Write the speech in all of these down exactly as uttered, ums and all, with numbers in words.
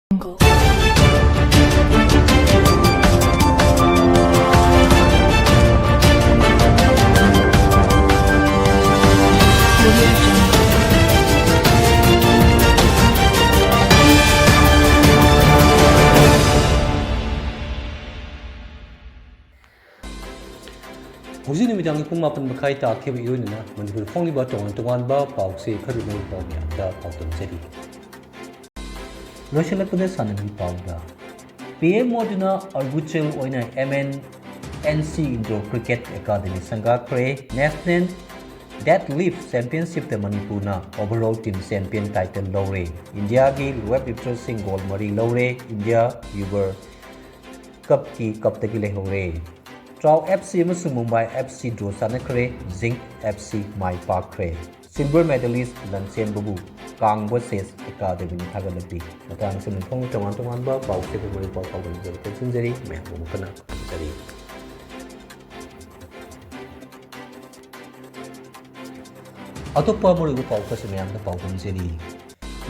ꯍꯧꯖꯤꯛ ꯅꯨꯃꯤꯗꯥꯡꯒꯤ ꯄꯨꯡ ꯃꯥꯄꯟ ꯃꯈꯥꯏ ꯇꯥꯈꯤꯕ ꯏꯔꯣꯏꯅꯅ ꯃꯅꯤꯄꯨꯔꯗ ꯐꯣꯡꯂꯤꯕ ꯇꯣꯉꯥꯟ ꯇꯣꯉꯥꯟꯕ ꯄꯥꯎꯁꯦ ꯈꯔꯗꯤ ꯅꯣꯏ ꯄꯥꯎ ꯃꯌꯥꯝꯗ ꯄꯥꯎꯗꯝꯖꯔꯤ꯫ ꯂꯣꯏꯁꯤꯜꯂꯛꯄꯗ ꯁꯥꯟꯅꯕꯒꯤ ꯄꯥꯎꯗ, ꯄꯤ ꯑꯦꯝ ꯃꯣꯗꯤꯅ ꯑꯔꯨꯅꯥꯆꯜ ꯑꯣꯏꯅ M N N C indoor cricket academy ꯁꯪꯒꯥꯈ꯭ꯔꯦ꯫ ꯅꯦꯁꯅꯦꯜ ꯗꯦꯗꯂꯤꯐ ꯆꯦꯝꯄꯤꯌꯟꯁꯤꯞꯇ ꯃꯅꯤꯄꯨꯔꯅ ꯑꯣꯚꯔꯑꯣꯜ ꯇꯤꯝ ꯆꯦꯝꯄꯤꯌꯟ ꯇꯥꯏꯇꯜ ꯂꯧꯔꯦ꯫ ꯏꯟꯗꯤꯌꯥꯒꯤ ꯋꯦꯠ ꯂꯤꯐꯇꯔꯁꯤꯡ ꯒꯣꯜ ꯃꯔꯤ ꯂꯧꯔꯦ꯫ ꯏꯟꯗꯤꯌꯥ ꯌꯨꯕꯔ ꯀꯞꯀꯤ ꯀꯞꯇꯒꯤ ꯂꯩꯍꯧꯔꯦ꯫ ꯇ꯭ꯔꯥꯎ ꯑꯦꯐ ꯁꯤ ꯑꯃꯁꯨꯡ ꯃꯨꯝꯕꯥꯏ ꯑꯦꯐ ꯁꯤ ꯗ꯭ꯔꯣ ꯆꯥꯟꯅꯈ꯭ꯔꯦ꯫ ꯖꯤꯡ ꯑꯦꯐ ꯁꯤ ꯃꯥꯏ ꯄꯥꯛꯈ꯭ꯔꯦ꯫ ꯁꯤꯜꯚꯔ ꯃꯦꯗꯂꯤꯁ ꯂꯟꯆꯦꯟꯕꯕꯨ ꯀꯥꯡꯕ ꯆꯦꯁ ꯑꯦꯀꯥꯗꯃꯤꯅ ꯊꯥꯒꯠꯂꯛꯂꯤ꯫ ꯃꯇꯥꯡ ꯑꯁꯤꯅ ꯐꯣꯡꯕ ꯇꯣꯉꯥꯟ ꯇꯣꯉꯥꯟꯕ ꯄꯥꯎꯁꯦ ꯃꯔꯨ ꯄꯥꯎ ꯄꯥꯎꯗꯝꯖꯕ ꯇꯦꯛꯁꯤꯟꯖꯔꯤ꯫ ꯃꯌꯥꯝꯕꯨ ꯑꯃꯨꯛ ꯍꯟꯅ ꯈꯨꯔꯨꯝꯖꯔꯤ꯫ ꯑꯇꯣꯞꯄ ꯃꯔꯨꯑꯣꯏꯕ ꯄꯥꯎ ꯈꯔꯁꯨ ꯃꯌꯥꯝꯗ ꯄꯥꯎꯗꯝꯖꯔꯤ꯫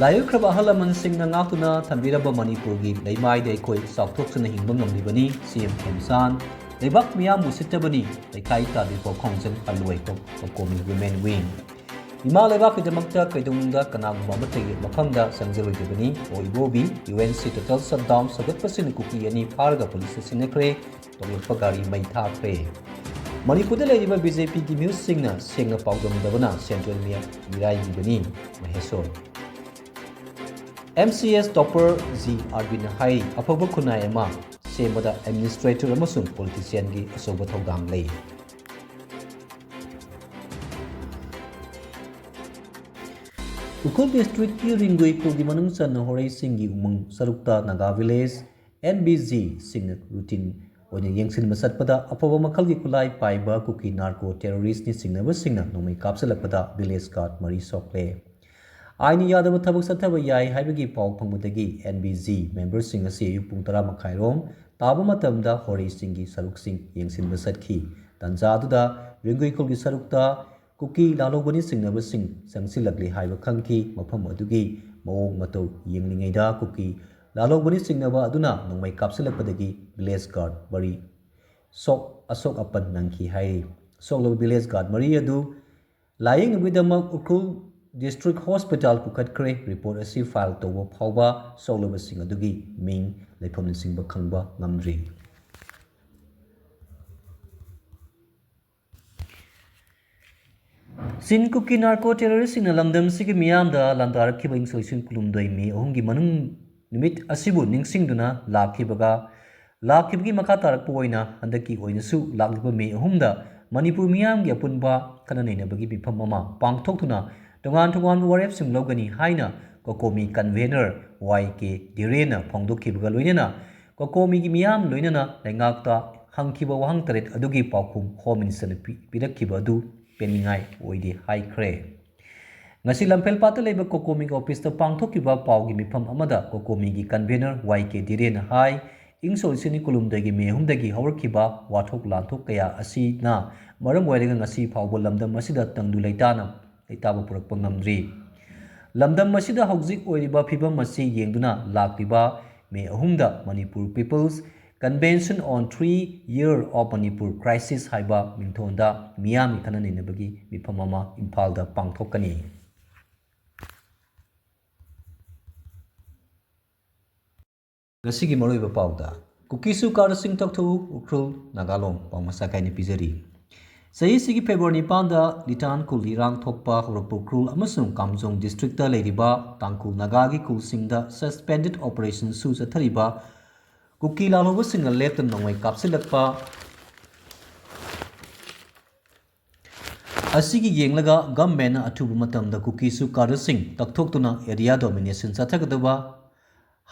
ꯂꯥꯏ ꯑꯣꯏꯈ꯭ꯔꯕ ꯑꯍꯜ ꯂꯃꯟꯁꯤꯡꯅ ꯉꯥꯛꯇꯨꯅ ꯊꯝꯕꯤꯔꯕ ꯃꯅꯤꯄꯨꯔꯒꯤ ꯂꯩꯃꯥꯏꯗ ꯑꯩꯈꯣꯏ ꯆꯥꯎꯊꯣꯛꯆꯅ ꯍꯤꯡꯕ ꯉꯝꯂꯤꯕꯅꯤ꯫ ꯁꯤ ꯑꯦꯝ ꯈꯦꯝꯆꯥꯟ꯫ ꯂꯩꯕꯥꯛ ꯃꯤꯌꯥꯝ ꯎꯁꯤꯠꯇꯕꯅꯤ꯫ ꯂꯩꯈꯥꯏ ꯇꯥꯕꯤꯈꯣ ꯈꯣꯡꯖꯪ ꯍꯜꯂꯣꯏ ꯀꯣ-, ꯀꯣꯀꯣꯃꯤ ꯋꯤꯃꯦꯟ ꯋꯤꯡ꯫ ꯏꯃꯥ ꯂꯩꯕꯥꯛꯀꯤꯗꯃꯛꯇ ꯀꯩꯗꯧꯅꯨꯡꯗ ꯀꯅꯥꯒꯨꯝꯕ ꯑꯃꯠꯇꯒꯤ ꯃꯐꯝꯗ ꯆꯪꯖꯔꯣꯏꯗꯕꯅꯤ꯫ ꯑꯣ ꯏꯕꯣꯕꯤ, U N C total shutdown ꯁꯧꯒꯠꯄꯁꯤꯡꯅ ꯀꯨꯀꯤ ꯑꯅꯤ ꯐꯥꯔꯒ ꯄꯨꯂꯤꯁꯅ ꯁꯤꯟꯅꯈ꯭ꯔꯦ꯫ ꯇꯣꯡꯂꯛꯄ ꯒꯥꯔꯤ ꯃꯩ ꯊꯥꯈ꯭ꯔꯦ꯫ ꯃꯅꯤꯄꯨꯔꯗ ꯂꯩꯔꯤꯕ ꯕꯤ ꯖꯦ ꯄꯤꯒꯤ ꯃꯤꯍꯨꯠꯁꯤꯡꯅ ꯁꯦꯡꯅ ꯄꯥꯎꯗꯝꯗꯕꯅ ꯁꯦꯟꯇ꯭ꯔꯦꯜ ꯃꯤꯌꯥ ꯃꯤꯔꯥꯏꯕꯤꯕꯅꯤ꯫ ꯃꯍꯦꯁꯣꯔ꯫ M C S topper G ꯑꯥꯔꯕꯤꯟꯅ ꯍꯥꯏ, ꯑꯐꯕ ꯈꯨꯟꯅꯥꯏ ꯑꯃ ꯁꯦꯝꯕꯗ ꯑꯦꯗꯃꯤꯅꯤꯁꯇ꯭ꯔꯦꯇꯔ ꯑꯃꯁꯨꯡ ꯄꯣꯂꯤꯇꯤꯁꯤꯌꯥꯟꯒꯤ ꯑꯆꯧꯕ ꯊꯧꯗꯥꯡ ꯂꯩ꯫ ꯎꯈ꯭ꯔꯨꯜ ꯗꯤꯁꯇ꯭ꯔꯤꯛꯀꯤ ꯔꯤꯡꯒꯨꯏ ꯈꯨꯜꯒꯤ ꯃꯅꯨꯡ ꯆꯟꯅ ꯍꯣꯔꯩꯁꯤꯡꯒꯤ ꯎꯃꯪ ꯁꯔꯨꯛꯇ ꯅꯥꯒꯥ ꯚꯤꯂꯦꯖ ꯑꯦꯟ ꯚꯤ ꯖꯤꯁꯤꯡꯅ ꯔꯨꯇꯤꯟ ꯑꯣꯏꯅ ꯌꯦꯡꯁꯤꯟꯕ ꯆꯠꯄꯗ ꯑꯐꯕ ꯃꯈꯜꯒꯤ ꯈꯨꯠꯂꯥꯏ ꯄꯥꯏꯕ ꯀꯨꯀꯤ ꯅꯥꯔꯀꯣ ꯇꯦꯔꯣꯔꯤꯁ꯭ꯠꯅꯤ ꯆꯤꯡꯅꯕꯁꯤꯡꯅ ꯅꯣꯡꯃꯩ ꯀꯥꯞꯁꯤꯜꯂꯛꯄꯗ ꯚꯤꯂꯦꯖ ꯒꯥꯔꯗ ꯃꯔꯤ ꯁꯣꯛꯂꯦ꯫ ꯑꯥꯏꯟꯅ ꯌꯥꯗꯕ ꯊꯕꯛ ꯆꯠꯊꯕ ꯌꯥꯏ ꯍꯥꯏꯕꯒꯤ ꯄꯥꯎ ꯐꯪꯕꯗꯒꯤ ꯑꯦꯟ ꯚꯤ ꯖꯤ ꯃꯦꯝꯕꯔꯁꯤꯡ ꯑꯁꯤ ꯑꯌꯨꯛ ꯄꯨꯡ ꯇꯔꯥ ꯃꯈꯥꯏꯔꯣꯝ ꯇꯥꯕ ꯃꯇꯝꯗ ꯍꯣꯔꯩꯁꯤꯡꯒꯤ ꯁꯔꯨꯛꯁꯤꯡ ꯌꯦꯡꯁꯤꯟꯕ ꯆꯠꯈꯤ꯫ ꯇꯥꯟꯖꯥ ꯑꯗꯨꯗ ꯔꯤꯡꯒꯨꯏ ꯈꯨꯜꯒꯤ ꯁꯔꯨꯛꯇ ꯀꯨꯀꯤ ꯂꯥꯜꯍꯧꯕꯅꯤ ꯆꯤꯡꯅꯕꯁꯤꯡ ꯆꯪꯁꯤꯜꯂꯛꯂꯤ ꯍꯥꯏꯕ ꯈꯪꯈꯤ꯫ ꯃꯐꯝ ꯑꯗꯨꯒꯤ ꯃꯑꯣꯡ ꯃꯇꯧ ꯌꯦꯡꯂꯤꯉꯩꯗ ꯀꯨꯀꯤ ꯂꯥꯜꯍꯧꯕꯅꯤ ꯆꯤꯡꯅꯕ ꯑꯗꯨꯅ ꯅꯣꯡꯃꯩ ꯀꯥꯞꯁꯤꯜꯂꯛꯄꯗꯒꯤ village guard ꯃꯔꯤ ꯁꯣꯛ ꯑꯁꯣꯛ ꯑꯄꯟ ꯅꯪꯈꯤ ꯍꯥꯏꯔꯤ꯫ ꯁꯣꯛꯂꯕ village guard ꯃꯔꯤ ꯑꯗꯨ ꯂꯥꯌꯦꯡꯅꯕꯒꯤꯗꯃꯛ ꯎꯈ꯭ꯔꯨꯜ district hospital ꯄꯨꯈꯠꯈ꯭ꯔꯦ꯫ Report ꯑꯁꯤ file ꯇꯧꯕ ꯐꯥꯎꯕ ꯁꯣꯛꯂꯕꯁꯤꯡ ꯑꯗꯨꯒꯤ ꯃꯤꯡ, ꯂꯩꯐꯝꯅꯆꯤꯡꯕ ꯈꯪꯕ ꯉꯝꯗ꯭ꯔꯤ꯫ ꯆꯤꯟ ꯀꯨꯀꯤ narco terroristꯁꯤꯡꯅ ꯂꯝꯗꯝꯁꯤꯒꯤ ꯃꯤꯌꯥꯝꯗ ꯂꯥꯟꯗꯥꯔꯛꯈꯤꯕ ꯏꯪ ꯁꯣꯛ ꯂꯤꯁꯤꯡ ꯀꯨꯟꯍꯨꯝꯗꯣꯏ ꯃꯦ ꯑꯍꯨꯝꯒꯤ ꯃꯅꯨꯡ ꯅꯨꯃꯤꯠ ꯑꯁꯤꯕꯨ ꯅꯤꯡꯁꯤꯡꯗꯨꯅ ꯂꯥꯛꯈꯤꯕꯒ ꯂꯥꯛꯈꯤꯕꯒꯤ ꯃꯈꯥ ꯇꯥꯔꯛꯄ ꯑꯣꯏꯅ ꯍꯟꯗꯛꯀꯤ ꯑꯣꯏꯅꯁꯨ ꯂꯥꯛꯂꯤꯕ ꯃꯦ ꯑꯍꯨꯝꯗ ꯃꯅꯤꯄꯨꯔ ꯃꯤꯌꯥꯝꯒꯤ ꯑꯄꯨꯟꯕ ꯈꯟꯅ ꯅꯩꯅꯕꯒꯤ ꯃꯤꯐꯝ ꯑꯃ ꯄꯥꯡꯊꯣꯛꯇꯨꯅ ꯇꯣꯉꯥꯟ ꯇꯣꯉꯥꯟꯕ ꯋꯥꯔꯦꯞꯁꯤꯡ ꯂꯧꯒꯅꯤ ꯍꯥꯏꯅ ꯀꯣꯀꯣꯃꯤ convener ꯋꯥꯏ ꯀꯦ ꯙꯤꯔꯦꯟꯅ ꯐꯣꯡꯗꯣꯛꯈꯤꯕꯒ ꯂꯣꯏꯅꯅ ꯀꯣꯀꯣꯃꯤꯒꯤ ꯃꯤꯌꯥꯝ ꯂꯣꯏꯅꯅ ꯂꯩꯉꯥꯛꯇ ꯍꯪꯈꯤꯕ ꯋꯥꯍꯪ ꯇꯔꯦꯠ ꯑꯗꯨꯒꯤ ꯄꯥꯎꯈꯨꯝ Home Ministerꯅ ꯄꯤ-, ꯄꯤꯔꯛꯈꯤꯕ ꯑꯗꯨ ꯄꯦꯟꯅꯤꯡꯉꯥꯏ ꯑꯣꯏꯗꯦ ꯍꯥꯏꯈ꯭ꯔꯦ꯫ ꯉꯁꯤ ꯂꯝꯐꯦꯜꯄꯥꯠꯇ ꯂꯩꯕ ꯀꯣꯀꯣꯃꯤꯒꯤ officeꯇ ꯄꯥꯡꯊꯣꯛꯈꯤꯕ ꯄꯥꯎꯒꯤ ꯃꯤꯐꯝ ꯑꯃꯗ ꯀꯣꯀꯣꯃꯤꯒꯤ convener ꯋꯥꯏ ꯀꯦ ꯙꯤꯔꯦꯟꯅ ꯍꯥꯏ, ꯏꯪ ꯁꯣꯛ ꯂꯤꯁꯤꯡ ꯑꯅꯤ ꯀꯨꯟꯍꯨꯝꯗꯣꯏꯒꯤ ꯃꯦ ꯑꯍꯨꯝꯗꯒꯤ ꯍꯧꯔꯛꯈꯤꯕ ꯋꯥꯊꯣꯛ ꯂꯥꯟꯊꯣꯛ ꯀꯌꯥ ꯑꯁꯤꯅ ꯃꯔꯝ ꯑꯣꯏꯔꯒ ꯉꯁꯤ ꯐꯥꯎꯕ ꯂꯝꯗꯝ ꯑꯁꯤꯗ ꯇꯪꯗꯨ ꯂꯩꯇꯥꯅ ꯂꯩꯇꯥꯕ ꯄꯨꯔꯛꯄ ꯉꯝꯗ꯭ꯔꯤ꯫ ꯂꯝꯗꯝ ꯑꯁꯤꯗ ꯍꯧꯖꯤꯛ ꯑꯣꯏꯔꯤꯕ ꯐꯤꯕꯝ ꯑꯁꯤ ꯌꯦꯡꯗꯨꯅ ꯂꯥꯛꯂꯤꯕ ꯃꯦ ꯑꯍꯨꯝꯗ Manipur People's Convention on Three Year of Manipur Crisis ꯍꯥꯏꯕ ꯃꯤꯡꯊꯣꯟꯗ ꯃꯤꯌꯥꯝꯒꯤ ꯈꯟꯅ ꯅꯩꯅꯕꯒꯤ ꯃꯤꯐꯝ ꯑꯃ ꯏꯝꯐꯥꯜꯗ ꯄꯥꯡꯊꯣꯛꯀꯅꯤ꯫ ꯉꯁꯤꯒꯤ ꯃꯔꯨꯑꯣꯏꯕ ꯄꯥꯎꯗ, ꯀꯨꯀꯤꯁꯨ ꯀꯥꯔꯁꯤꯡ ꯇꯧꯊꯣꯛꯎ, ꯎꯈ꯭ꯔꯨꯜ, ꯅꯥꯒꯥꯂꯣꯡ꯫ ꯄꯥꯎ ꯃꯆꯥ ꯀꯥꯏꯅ ꯄꯤꯖꯔꯤ꯫ ꯆꯍꯤꯁꯤꯒꯤ ꯐꯦꯕ꯭ꯔꯨꯋꯥꯔꯤ ꯅꯤꯄꯥꯟꯗ ꯂꯤꯇꯥꯟ ꯈꯨꯜ ꯏꯔꯥꯡ ꯊꯣꯛꯄ ꯍꯧꯔꯛꯄ ꯎꯈ꯭ꯔꯨꯜ ꯑꯃꯁꯨꯡ ꯀꯥꯝꯖꯣꯡ districtꯇ ꯂꯩꯔꯤꯕ ꯇꯥꯡꯈꯨꯜ ꯅꯥꯒꯥꯒꯤ ꯈꯨꯜꯁꯤꯡꯗ suspended operation ꯁꯨ ꯆꯠꯊꯔꯤꯕ ꯀꯨꯀꯤ ꯂꯥꯜꯍꯧꯕꯁꯤꯡꯅ ꯂꯦꯞꯇꯅ ꯅꯣꯡꯃꯩ ꯀꯥꯞꯁꯤꯜꯂꯛꯄ ꯑꯁꯤꯒꯤ ꯌꯦꯡꯂꯒ governmentꯅ ꯑꯊꯨꯕ ꯃꯇꯝꯗ ꯀꯨꯀꯤꯁꯨ ꯀꯥꯔꯁꯤꯡ ꯇꯛꯊꯣꯛꯇꯨꯅ area domination ꯆꯠꯊꯒꯗꯕ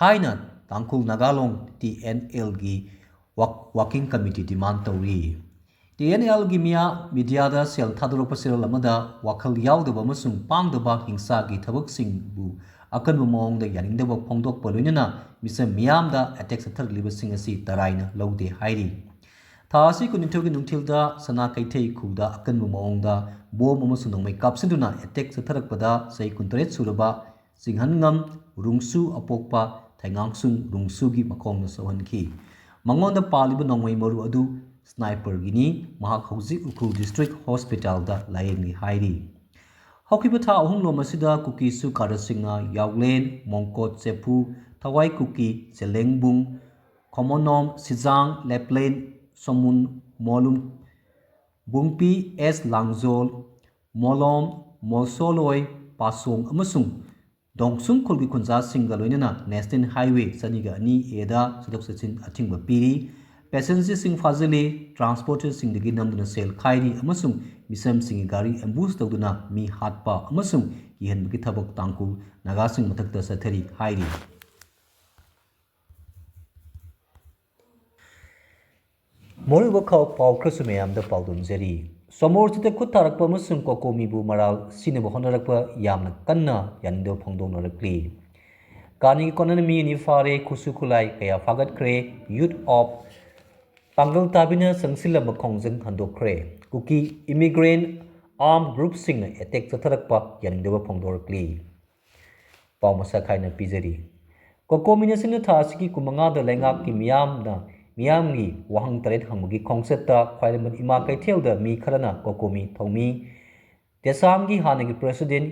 ꯍꯥꯏꯅ ꯇꯥꯡꯈꯨꯜ ꯅꯥꯒꯥꯂꯣꯡ ꯇꯤ ꯑꯦꯟ ꯑꯦꯜꯒꯤ ꯋꯥꯛ-, working committee demand ꯇꯧꯔꯤ꯫ ꯇꯤ ꯑꯦꯟ ꯑꯦꯜꯒꯤ ꯃꯤꯌꯥ-, mediaꯗ ꯁꯦꯜ ꯊꯥꯗꯣꯔꯛꯄ serial ꯑꯃꯗ ꯋꯥꯈꯜ ꯌꯥꯎꯗꯕ ꯑꯃꯁꯨꯡ ꯄꯥꯡꯗꯕ ꯍꯤꯡꯁꯥꯒꯤ ꯊꯕꯛꯁꯤꯡꯕꯨ ꯑꯀꯟꯕ ꯃꯑꯣꯡꯗ ꯌꯥꯅꯤꯡꯗꯕ ꯐꯣꯡꯗꯣꯛꯄ ꯂꯣꯏꯅꯅ ꯃꯤꯆꯝ ꯃꯤꯌꯥꯝꯗ attack ꯆꯠꯊꯔꯛꯂꯤꯕꯁꯤꯡ ꯑꯁꯤ ꯇꯔꯥꯏꯅ ꯂꯧꯗꯦ ꯍꯥꯏꯔꯤ꯫ ꯊꯥ ꯑꯁꯤ ꯀꯨꯟꯅꯤꯊꯣꯏꯒꯤ ꯅꯨꯡꯊꯤꯜꯗ ꯁꯅꯥ ꯀꯩꯊꯩ ꯈꯨꯜꯗ ꯑꯀꯟꯕ ꯃꯑꯣꯡꯗ bomb ꯑꯃꯁꯨꯡ ꯅꯣꯡꯃꯩ ꯀꯥꯞꯁꯤꯟꯗꯨꯅ attack ꯆꯠꯊꯔꯛꯄꯗ ꯆꯍꯤ ꯀꯨꯟꯇꯔꯦꯠ ꯁꯨꯔꯕ ꯆꯤꯡꯍꯟꯉꯝ ꯔꯨꯡꯁꯨ ꯑꯄꯣꯛꯄ ꯊꯩꯉꯥꯡꯁꯨꯡ ꯔꯨꯡꯁꯨꯒꯤ ꯃꯈꯣꯡꯅ ꯁꯣꯛꯍꯟꯈꯤ꯫ ꯃꯉꯣꯟꯗ ꯄꯥꯜꯂꯤꯕ ꯅꯣꯡꯃꯩ ꯃꯔꯨ ꯑꯗꯨ sniperꯒꯤꯅꯤ꯫ ꯃꯍꯥꯛ ꯍꯧꯖꯤꯛ ꯎꯈ꯭ꯔꯨꯜ District Hospitalꯗ ꯂꯥꯌꯦꯡꯂꯤ ꯍꯥꯏꯔꯤ꯫ ꯍꯧꯈꯤꯕ ꯊꯥ ꯑꯍꯨꯝ ꯂꯣꯝ ꯑꯁꯤꯗ ꯀꯨꯀꯤ ꯁꯨ ꯀꯥꯔꯁꯤꯡꯅ ꯌꯥꯎꯂꯦꯟ, ꯃꯣꯡꯀꯣꯠ ꯆꯦꯐꯨ, ꯊꯋꯥꯏ ꯀꯨꯀꯤ, ꯆꯦꯂꯦꯡꯕꯨꯡ, ꯈꯣꯃꯣꯅꯣꯝ, ꯁꯤꯖꯥꯡ, ꯂꯦꯄ꯭ꯂꯦꯟ, ꯁꯣꯃꯨꯟ, ꯃꯣꯂꯨꯝ, ꯕꯨꯡꯄꯤ, ꯑꯦꯁ ꯂꯥꯡꯖꯣꯜ, ꯃꯣꯂꯣꯝ, ꯃꯣꯜꯁꯣꯂꯣꯏ, ꯄꯥꯁꯣꯡ ꯑꯃꯁꯨꯡ ꯗꯣꯡꯁꯨꯡ ꯈꯨꯜꯒꯤ ꯈꯨꯟꯖꯥꯁꯤꯡꯒ ꯂꯣꯏꯅꯅ National Highway ꯆꯅꯤꯒ ꯑꯅꯤ Aꯗ ꯆꯠꯊꯣꯛ ꯆꯠꯁꯤꯟ ꯑꯊꯤꯡꯕ ꯄꯤꯔꯤ꯫ Passengerꯁꯤꯡ ꯐꯥꯖꯤꯜꯂꯤ, transporterꯁꯤꯡꯗꯒꯤ ꯅꯝꯗꯨꯅ ꯁꯦꯜ ꯈꯥꯏꯔꯤ ꯑꯃꯁꯨꯡ ꯃꯤꯆꯝꯁꯤꯡꯒꯤ ꯒꯥꯔꯤ ambush ꯇꯧꯗꯨꯅ ꯃꯤ ꯍꯥꯠꯄ ꯑꯃꯁꯨꯡ ꯀꯤꯍꯟꯕꯒꯤ ꯊꯕꯛ ꯇꯥꯡꯈꯨꯜ ꯅꯥꯒꯥꯁꯤꯡ ꯃꯊꯛꯇ ꯆꯠꯊꯔꯤ ꯍꯥꯏꯔꯤ꯫ ꯃꯔꯨꯑꯣꯏꯕ ꯈꯥꯎ ꯄꯥꯎ ꯈꯔꯁꯨ ꯃꯌꯥꯝꯗ ꯄꯥꯎꯗꯝꯖꯔꯤ꯫ ꯁꯣꯃꯣꯔꯖꯤꯠꯇ ꯈꯨꯠ ꯊꯥꯔꯛꯄ ꯑꯃꯁꯨꯡ ꯀꯣꯀꯣꯃꯤꯕꯨ ꯃꯔꯥꯜ ꯁꯤꯅꯕ ꯍꯣꯠꯅꯔꯛꯄ ꯌꯥꯝꯅ ꯀꯟꯅ ꯌꯥꯅꯤꯡꯗꯕ ꯐꯣꯡꯗꯣꯛꯅꯔꯛꯂꯤ꯫ ꯀꯥꯅꯤꯒꯤ ꯀꯣꯟꯅꯅ ꯃꯤ ꯑꯅꯤ ꯐꯥꯔꯦ, ꯈꯨꯠꯁꯨ ꯈꯨꯠꯂꯥꯏ ꯀꯌꯥ ꯐꯥꯒꯠꯈ꯭ꯔꯦ, youth of ꯄꯥꯡꯒꯜ ꯇꯥꯕꯤꯅ ꯆꯪꯁꯤꯜꯂꯝꯕ ꯈꯣꯡꯖꯪ ꯍꯟꯗꯣꯛꯈ꯭ꯔꯦ, ꯀꯨꯀꯤ immigrant armed groupꯁꯤꯡꯅ attack ꯆꯠꯊꯔꯛꯄ ꯌꯥꯅꯤꯡꯗꯕ ꯐꯣꯡꯗꯣꯔꯛꯂꯤ꯫ ꯄꯥꯎ ꯃꯁꯛ ꯈꯥꯏꯅ ꯄꯤꯖꯔꯤ꯫ ꯀꯣꯀꯣꯃꯤꯅ ꯁꯤꯅ ꯊꯥ ꯑꯁꯤꯒꯤ ꯀꯨꯟꯃꯉꯥꯗ ꯂꯩꯉꯥꯛꯀꯤ ꯃꯤꯌꯥꯝꯅ ꯃꯤꯌꯥꯝꯒꯤ ꯋꯥꯍꯪ ꯇꯔꯦꯠ ꯍꯪꯕꯒꯤ ꯈꯣꯡꯆꯠꯇ ꯈ꯭ꯋꯥꯏꯔꯝꯕꯟ ꯏꯃꯥ ꯀꯩꯊꯦꯜꯗ ꯃꯤ ꯈꯔꯅ ꯀꯣꯀꯣꯃꯤ ꯊꯧꯃꯤ ꯇꯦꯁꯥꯝꯒꯤ ꯍꯥꯟꯅꯒꯤ president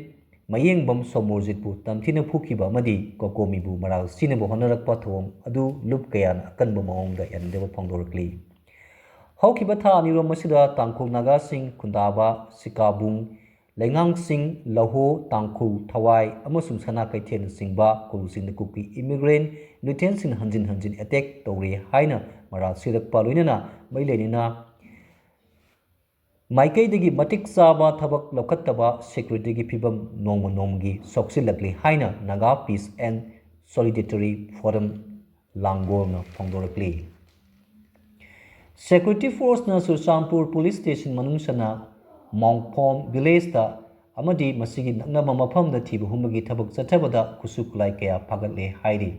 ꯃꯌꯦꯡꯕꯝ ꯁꯣꯃꯣꯔꯖꯤꯠꯄꯨ ꯇꯝꯊꯤꯅ ꯐꯨꯈꯤꯕ ꯑꯃꯗꯤ ꯀꯣꯀꯣꯃꯤꯕꯨ ꯃꯔꯥꯜ ꯁꯤꯅꯕ ꯍꯣꯠꯅꯔꯛꯄ ꯊꯧꯑꯣꯡ ꯑꯗꯨ ꯂꯨꯞ ꯀꯌꯥꯅ ꯑꯀꯟꯕ ꯃꯑꯣꯡꯗ ꯌꯥꯅꯤꯡꯗꯕ ꯐꯣꯡꯗꯣꯔꯛꯂꯤ꯫ ꯍꯧꯈꯤꯕ ꯊꯥ ꯑꯅꯤꯔꯣꯝ ꯑꯁꯤꯗ ꯇꯥꯡꯈꯨꯜ ꯅꯥꯒꯥꯁꯤꯡ ꯈꯨꯟꯗꯥꯕ ꯁꯤꯀꯥꯕꯨꯡ, ꯂꯩꯉꯥꯡꯁꯤꯡ, ꯂꯧꯍꯣ, ꯇꯥꯡꯈꯨꯜ, ꯊꯋꯥꯏ ꯑꯃꯁꯨꯡ ꯁꯅꯥ ꯀꯩꯊꯦꯜꯅꯆꯤꯡꯕ ꯈꯨꯜꯁꯤꯡꯗ ꯀꯨꯀꯤ immigrant militantꯁꯤꯡꯅ ꯍꯟꯖꯤꯟ ꯍꯟꯖꯤꯟ attack ꯇꯧꯔꯦ ꯍꯥꯏꯅ ꯃꯔꯥꯜ ꯁꯤꯔꯛꯄ ꯂꯣꯏꯅꯅ ꯃꯩ ꯂꯩꯅꯤꯅ ꯃꯥꯏꯀꯩꯗꯒꯤ ꯃꯇꯤꯛ ꯆꯥꯕ ꯊꯕꯛ ꯂꯧꯈꯠꯇꯕ securityꯒꯤ ꯐꯤꯕꯝ ꯅꯣꯡꯃ ꯅꯣꯡꯃꯒꯤ ꯁꯣꯛꯆꯤꯜꯂꯛꯂꯤ ꯍꯥꯏꯅ Naga Peace and Solidarity Forum ꯂꯥꯡꯒꯣꯜꯅ ꯐꯣꯡꯗꯣꯔꯛꯂꯤ꯫ Security forceꯅ Churachandpur police station ꯃꯅꯨꯡ ꯆꯟꯅ ꯃꯣꯡꯐꯣꯝ villageꯇ ꯑꯃꯗꯤ ꯃꯁꯤꯒꯤ ꯅꯛꯅꯕ ꯃꯐꯝꯗ ꯊꯤꯕ ꯍꯨꯝꯕꯒꯤ ꯊꯕꯛ ꯆꯠꯊꯕꯗ ꯈꯨꯠꯁꯨ ꯈꯨꯠꯂꯥꯏ ꯀꯌꯥ ꯐꯥꯒꯠꯂꯦ ꯍꯥꯏꯔꯤ꯫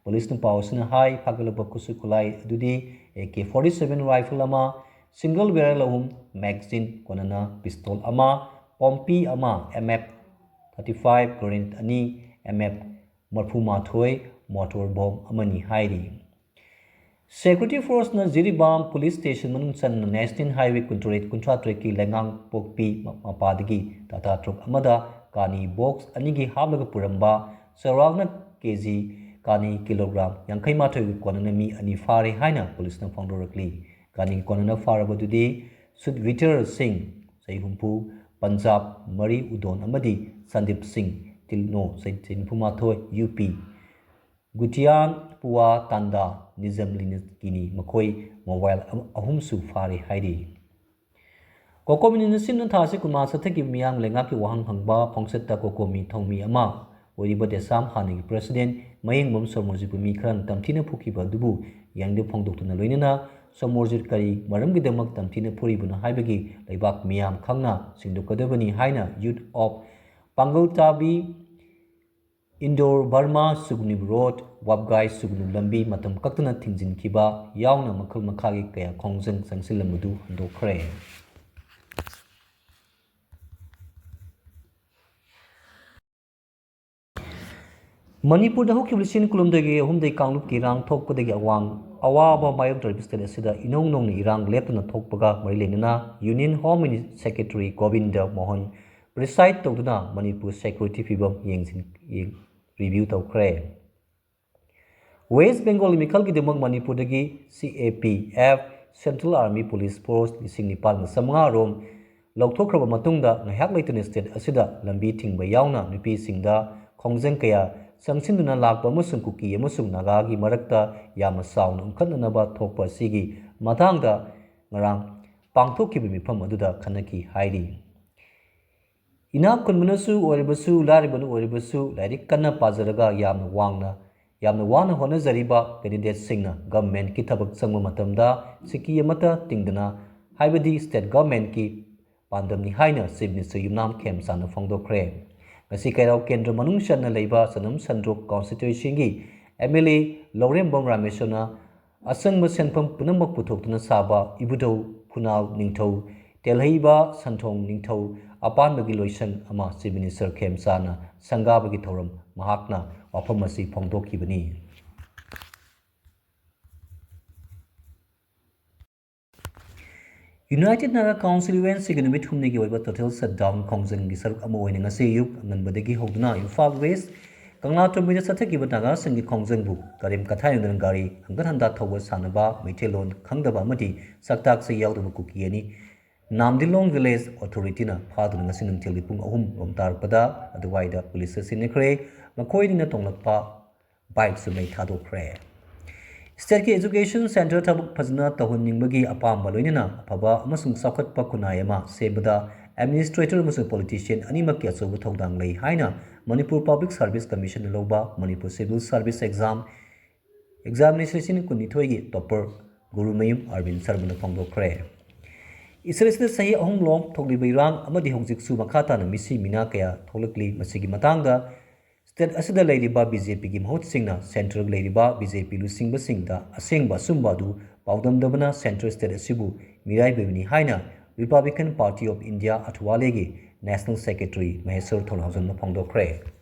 Policeꯅ ꯄꯥꯎ ꯑꯁꯤꯅ ꯍꯥꯏ, ꯐꯥꯒꯠꯂꯛꯄ ꯈꯨꯠꯁꯨ ꯈꯨꯠꯂꯥꯏ ꯑꯗꯨꯗꯤ AK forty seven rifle ꯑꯃ, single barrel ꯑꯍꯨꯝ, magazine, ꯀꯣꯟꯅꯅ pistol ꯑꯃ, ꯄꯣꯝꯄꯤ ꯑꯃ, M F thirty five grenade ꯑꯅꯤ, M F ꯃꯔꯐꯨ ꯃꯥꯊꯣꯏ, ꯃꯣꯇꯣꯔ ꯕꯣꯝ ꯑꯃꯅꯤ ꯍꯥꯏꯔꯤ꯫ ꯁꯦꯀ꯭ꯌꯨꯔꯤꯇꯤ ꯐꯣꯔꯁꯅ ꯖꯤꯔꯤꯕꯥꯝ ꯄꯨꯂꯤꯁ ꯁ꯭ꯇꯦꯁꯟ ꯃꯅꯨꯡ ꯆꯟꯅ ꯅꯦꯁꯅꯦꯜ ꯍꯥꯏꯋꯦ ꯀꯨꯟꯇꯔꯦꯠ ꯀꯨꯟꯊ꯭ꯔꯥ ꯇꯔꯦꯠꯀꯤ ꯂꯩꯉꯥꯡꯄꯣꯛꯄꯤ ꯃ-, ꯃꯄꯥꯗꯒꯤ ꯇꯥꯇꯥ ꯇ꯭ꯔꯛ ꯑꯃꯗ ꯀꯥꯅꯤ ꯕꯣꯛꯁ ꯑꯅꯤꯒꯤ ꯍꯥꯞꯂꯒ ꯄꯨꯔꯝꯕ ꯆꯥꯎꯔꯥꯛꯅ ꯀꯦ ꯖꯤ ꯀꯥꯅꯤ ꯀꯤꯂꯣꯒ꯭ꯔꯥꯝ ꯌꯥꯡꯈꯩ ꯃꯥꯊꯣꯏꯒꯤ ꯀꯣꯟꯅꯅ ꯃꯤ ꯑꯅꯤ ꯐꯥꯔꯦ ꯍꯥꯏꯅ ꯄꯨꯂꯤꯁꯅ ꯐꯣꯡꯗꯣꯔꯛꯂꯤ꯫ ꯀꯥꯅꯤ ꯀꯣꯟꯅꯅ ꯐꯥꯔꯕꯗꯨꯗꯤ ꯁꯨꯠ ꯚꯤꯇꯔ ꯁꯤꯡ, ꯆꯍꯤ ꯍꯨꯝꯐꯨ, ꯄꯟꯖꯥꯕ, ꯃꯔꯤ ꯎꯗꯣꯟ ꯑꯃꯗꯤ ꯁꯟꯗꯤꯞ ꯁꯤꯡ, ꯇꯤꯜꯅꯣ, ꯆꯍꯤ ꯅꯤꯐꯨ ꯃꯥꯊꯣꯏ, ꯌꯨ ꯄꯤ, ꯒꯨꯇꯤꯌꯥꯟ ꯄꯨꯋꯥ ꯇꯥꯟꯗꯥ ꯅꯤꯖꯝꯂꯤꯅꯀꯤꯅꯤ꯫ ꯃꯈꯣꯏ ꯃꯣꯕꯥꯏꯜ ꯑꯃ-, ꯑꯍꯨꯝꯁꯨ ꯐꯥꯔꯦ ꯍꯥꯏꯔꯤ꯫ ꯀꯣꯀꯣꯃꯤꯅ ꯁꯤꯟꯅ ꯊꯥ ꯑꯁꯤ ꯀꯨꯟꯃꯉꯥ ꯆꯠꯊꯈꯤꯕ ꯃꯤꯌꯥꯝ ꯂꯩꯉꯥꯛꯀꯤ ꯋꯥꯍꯪ ꯍꯪꯕ ꯈꯣꯡꯆꯠꯇ ꯀꯣꯀꯣꯃꯤ ꯊꯧꯃꯤ ꯑꯃ ꯑꯣꯏꯔꯤꯕ ꯗꯦꯁꯥꯝ ꯍꯥꯟꯅꯒꯤ ꯄ꯭ꯔꯦꯁꯤꯗꯦꯟ ꯃꯌꯦꯡꯕꯝ ꯁꯣꯃꯣꯔꯖꯤꯠꯄꯨ ꯃꯤ ꯈꯔꯅ ꯇꯝꯊꯤꯅ ꯐꯨꯈꯤꯕ ꯑꯗꯨꯕꯨ ꯌꯥꯅꯤꯡꯗꯕ ꯐꯣꯡꯗꯣꯛꯇꯨꯅ ꯂꯣꯏꯅꯅ ꯁꯣꯃꯣꯔꯖꯤꯠ ꯀꯔꯤ ꯃꯔꯝꯒꯤꯗꯃꯛ ꯇꯝꯊꯤꯅ ꯐꯨꯔꯤꯕꯅꯣ ꯍꯥꯏꯕꯒꯤ ꯂꯩꯕꯥꯛ ꯃꯤꯌꯥꯝ ꯈꯪꯅ ꯁꯦꯡꯗꯣꯛꯀꯗꯕꯅꯤ ꯍꯥꯏꯅ ꯌꯨꯠ ꯑꯣꯐ ꯄꯥꯡꯒꯜ ꯇꯥꯕꯤ ꯏꯟꯗꯣꯔ ꯕꯔꯃꯥ ꯁꯨꯒꯅꯨ ꯔꯣꯗ, ꯋꯥꯕꯒꯥꯏ ꯁꯨꯒꯅꯨ ꯂꯝꯕꯤ ꯃꯇꯝ ꯀꯛꯇꯅ ꯊꯤꯡꯖꯤꯟꯈꯤꯕ ꯌꯥꯎꯅ ꯃꯈꯜ ꯃꯈꯥꯒꯤ ꯀꯌꯥ ꯈꯣꯡꯖꯪ ꯆꯪꯁꯤꯜꯂꯝꯕꯗꯨ ꯍꯟꯗꯣꯛꯈ꯭ꯔꯦ꯫ ꯃꯅꯤꯄꯨꯔꯗ ꯍꯧꯈꯤꯕ ꯂꯤꯁꯤꯡ ꯀꯨꯟꯍꯨꯝꯗꯣꯏꯒꯤ ꯑꯍꯨꯝꯗꯒꯤ ꯀꯥꯡꯂꯨꯞꯀꯤ ꯏꯔꯥꯡ ꯊꯣꯛꯄꯗꯒꯤ ꯑꯋꯥꯡ ꯑꯋꯥꯕ ꯃꯥꯌꯣꯛꯅꯔꯤꯕ ꯁ꯭ꯇꯦꯠ ꯑꯁꯤꯗ ꯏꯅꯧ ꯅꯧꯅ ꯏꯔꯥꯡ ꯂꯦꯞꯇꯅ ꯊꯣꯛꯄꯒ ꯃꯔꯤ ꯂꯩꯅꯅ ꯌꯨꯅꯤꯌꯟ ꯍꯣꯝ ꯃꯤꯅꯤ-, ꯁꯦꯀ꯭ꯔꯦꯇꯔꯤ ꯒꯣꯕꯤꯟꯗ ꯃꯣꯍꯟ ꯄ꯭ꯔꯤꯁꯥꯏꯗ ꯇꯧꯗꯨꯅ ꯃꯅꯤꯄꯨꯔ ꯁꯦꯀ꯭ꯌꯨꯔꯤꯇꯤ ꯐꯤꯕꯝ ꯌꯦꯡꯁꯤꯟ-, ꯌꯦꯡ-, ꯔꯤꯚ꯭ꯌꯨ ꯇꯧꯈ꯭ꯔꯦ꯫ ꯋꯦꯁ ꯕꯦꯡꯒꯣꯜ ꯃꯤꯈꯜꯒꯤꯗꯃꯛ ꯃꯅꯤꯄꯨꯔꯗꯒꯤ C A P F, central army police force ꯂꯤꯁꯤꯡ ꯅꯤꯄꯥꯟꯒ ꯆꯥꯃꯉꯥ ꯔꯣꯝ ꯂꯧꯊꯣꯛꯈ꯭ꯔꯕ ꯃꯇꯨꯡꯗ ꯉꯥꯏꯍꯥꯛ ꯂꯩꯇꯅ ꯁ꯭ꯇꯦꯠ ꯑꯁꯤꯗ ꯂꯝꯕꯤ ꯊꯤꯡꯕ ꯌꯥꯎꯅ ꯅꯨꯄꯤꯁꯤꯡꯗ ꯈꯣꯡꯖꯪ ꯀꯌꯥ ꯆꯪꯁꯤꯟꯗꯨꯅ ꯂꯥꯛꯄ ꯑꯃꯁꯨꯡ ꯀꯨꯀꯤ ꯑꯃꯁꯨꯡ ꯅꯥꯒꯥꯒꯤ ꯃꯔꯛꯇ ꯌꯥꯝꯅ ꯆꯥꯎꯅ ꯎꯪꯈꯠꯅꯅꯕ ꯊꯣꯛꯄ ꯑꯁꯤꯒꯤ ꯃꯇꯥꯡꯗ ꯉꯔꯥꯡ ꯄꯥꯡꯊꯣꯛꯈꯤꯕ ꯃꯤꯐꯝ ꯑꯗꯨꯗ ꯈꯟꯅꯈꯤ ꯍꯥꯏꯔꯤ꯫ ꯏꯅꯥꯛ ꯈꯨꯟꯕꯅꯁꯨ ꯑꯣꯏꯔꯕꯁꯨ, ꯂꯥꯏꯔꯕꯅ ꯑꯣꯏꯔꯕꯁꯨ, ꯂꯥꯏꯔꯤꯛ ꯀꯟꯅ ꯄꯥꯖꯔꯒ ꯌꯥꯝꯅ ꯋꯥꯡꯅ, ꯌꯥꯝꯅ ꯋꯥꯅ ꯍꯣꯠꯅꯖꯔꯤꯕ ꯀꯦꯟꯗꯤꯗꯦꯠꯁꯤꯡꯅ ꯒꯚꯔꯟꯃꯦꯟꯠꯀꯤ ꯊꯕꯛ ꯆꯪꯕ ꯃꯇꯝꯗ ꯁꯤꯀꯤ ꯑꯃꯠꯇ ꯇꯤꯡꯗꯅ, ꯍꯥꯏꯕꯗꯤ ꯁ꯭ꯇꯦꯠ ꯒꯚꯔꯟꯃꯦꯟꯠꯀꯤ ꯄꯥꯟꯗꯝꯅꯤ ꯍꯥꯏꯅ ꯆꯤꯐ ꯃꯤꯅꯤꯁꯇꯔ ꯌꯨꯝꯅꯥꯝ ꯈꯦꯝꯆꯥꯟꯅ ꯐꯣꯡꯗꯣꯛꯈ꯭ꯔꯦ꯫ ꯉꯁꯤ ꯀꯩꯔꯥꯎ ꯀꯦꯟꯗ꯭ꯔ ꯃꯅꯨꯡ ꯆꯟꯅ ꯂꯩꯕ ꯆꯅꯝ ꯁꯟꯗ꯭ꯔꯣꯛ ꯀꯣꯟꯁꯇꯤꯇ꯭ꯋꯦꯟꯁꯤꯒꯤ ꯑꯦꯝ ꯑꯦꯜ ꯑꯦ ꯂꯧꯔꯦꯝꯕꯝ ꯔꯥꯃꯦꯁꯣꯔꯅ ꯑꯁꯪꯕ ꯁꯦꯟꯐꯝ ꯄꯨꯝꯅꯃꯛ ꯄꯨꯊꯣꯛꯇꯨꯅ ꯁꯥꯕ ꯏꯕꯨꯙꯧ ꯈꯨꯅꯥꯎ ꯅꯤꯡꯊꯧ, ꯇꯦꯜꯍꯩꯕ ꯁꯟꯊꯣꯡ ꯅꯤꯡꯊꯧ ꯑꯄꯥꯟꯕꯒꯤ ꯂꯣꯏꯁꯪ ꯑꯃ Chief Minister ꯈꯦꯝꯆꯥꯟꯅ ꯁꯪꯒꯥꯕꯒꯤ ꯊꯧꯔꯝ ꯃꯍꯥꯛꯅ ꯋꯥꯐꯝ ꯑꯁꯤ ꯐꯣꯡꯗꯣꯛꯈꯤꯕꯅꯤ꯫ United Naga Council UNCꯒꯤ ꯅꯨꯃꯤꯠ ꯍꯨꯝꯅꯤꯒꯤ ꯑꯣꯏꯕ total shutdown ꯈꯣꯡꯖꯪꯒꯤ ꯁꯔꯨꯛ ꯑꯃ ꯑꯣꯏꯅ ꯉꯁꯤ ꯑꯌꯨꯛ ꯑꯉꯟꯕꯗꯒꯤ ꯍꯧꯗꯨꯅ ꯏꯝꯐꯥꯜ West, ꯀꯪꯂꯥ ꯇꯣꯝꯕꯤꯗ ꯆꯠꯊꯈꯤꯕ ꯅꯥꯒꯥꯁꯤꯡꯒꯤ ꯈꯣꯡꯖꯪꯕꯨ ꯀꯔꯦꯝ ꯀꯊꯥꯏꯅꯗꯨꯅ ꯒꯥꯔꯤ ꯍꯪꯒꯠ ꯍꯟꯗꯥ ꯊꯧꯕ ꯁꯥꯟꯅꯕ, ꯃꯩꯇꯩꯂꯣꯟ ꯈꯪꯗꯕ ꯑꯃꯗꯤ ꯁꯛꯇꯥꯛꯁꯦ ꯌꯥꯎꯗꯕ ꯀꯨꯀꯤ ꯑꯅꯤ Namdilong Village Authorityꯅ ꯐꯥꯗꯨꯅ ꯉꯁꯤ ꯅꯨꯡꯊꯤꯜꯒꯤ ꯄꯨꯡ ꯑꯍꯨꯝ ꯔꯣꯝ ꯇꯥꯔꯛꯄꯗ ꯑꯗꯨꯋꯥꯏꯗ ꯄꯨꯂꯤꯁꯇ ꯁꯤꯟꯅꯈ꯭ꯔꯦ꯫ ꯃꯈꯣꯏ ꯑꯅꯤꯅ ꯇꯣꯡꯂꯛꯄ bikeꯁꯨ ꯃꯩ ꯊꯥꯗꯣꯛꯈ꯭ꯔꯦ꯫ Stateꯀꯤ education centre ꯊꯕꯛ ꯐꯖꯅ ꯇꯧꯍꯟꯅꯤꯡꯕꯒꯤ ꯑꯄꯥꯝꯕ ꯂꯣꯏꯅꯅ ꯑꯐꯕ ꯑꯃꯁꯨꯡ ꯆꯥꯎꯈꯠꯄ ꯈꯨꯟꯅꯥꯏ ꯑꯃ ꯁꯦꯝꯕꯗ administrator ꯑꯃꯁꯨꯡ politician ꯑꯅꯤꯃꯛꯀꯤ ꯑꯆꯧꯕ ꯊꯧꯗꯥꯡ ꯂꯩ ꯍꯥꯏꯅ Manipur Public Service Commissionꯅ ꯂꯧꯕ Manipur Civil Service Exam Examination ꯀꯨꯟꯅꯤꯊꯣꯏꯒꯤ topper Gurumayum ꯑꯔꯕꯤꯟ ꯁꯔꯃꯅ ꯐꯣꯡꯗꯣꯛꯈ꯭ꯔꯦ꯫ ꯏꯁꯔꯦꯜ ꯑꯁꯤꯗ ꯆꯍꯤ ꯑꯍꯨꯝ ꯂꯣꯝ ꯊꯣꯛꯂꯤꯕ ꯏꯔꯥꯡ ꯑꯃꯗꯤ ꯍꯧꯖꯤꯛꯁꯨ ꯃꯈꯥ ꯇꯥꯅ ꯃꯤꯁꯤ ꯃꯤꯅꯥ ꯀꯌꯥ ꯊꯣꯛꯂꯛꯂꯤ꯫ ꯃꯁꯤꯒꯤ ꯃꯇꯥꯡꯗ state ꯑꯁꯤꯗ ꯂꯩꯔꯤꯕ BJPꯒꯤ ꯃꯍꯨꯠꯁꯤꯡꯅ centreꯗ ꯂꯩꯔꯤꯕ BJP ꯂꯨꯆꯤꯡꯕꯁꯤꯡꯗ ꯑꯁꯦꯡꯕ ꯑꯆꯨꯝꯕ ꯑꯗꯨ ꯄꯥꯎꯗꯝꯗꯕꯅ centre state ꯑꯁꯤꯕꯨ ꯃꯤꯔꯥꯏꯕꯤꯕꯅꯤ ꯍꯥꯏꯅ Republican Party of India ꯑꯊꯋꯥꯂꯦꯒꯤ National Secretary ꯃꯍꯦꯁ꯭ꯋꯔ ꯊꯧꯅꯥꯎꯖꯝꯅ ꯐꯣꯡꯗꯣꯛꯈ꯭ꯔꯦ꯫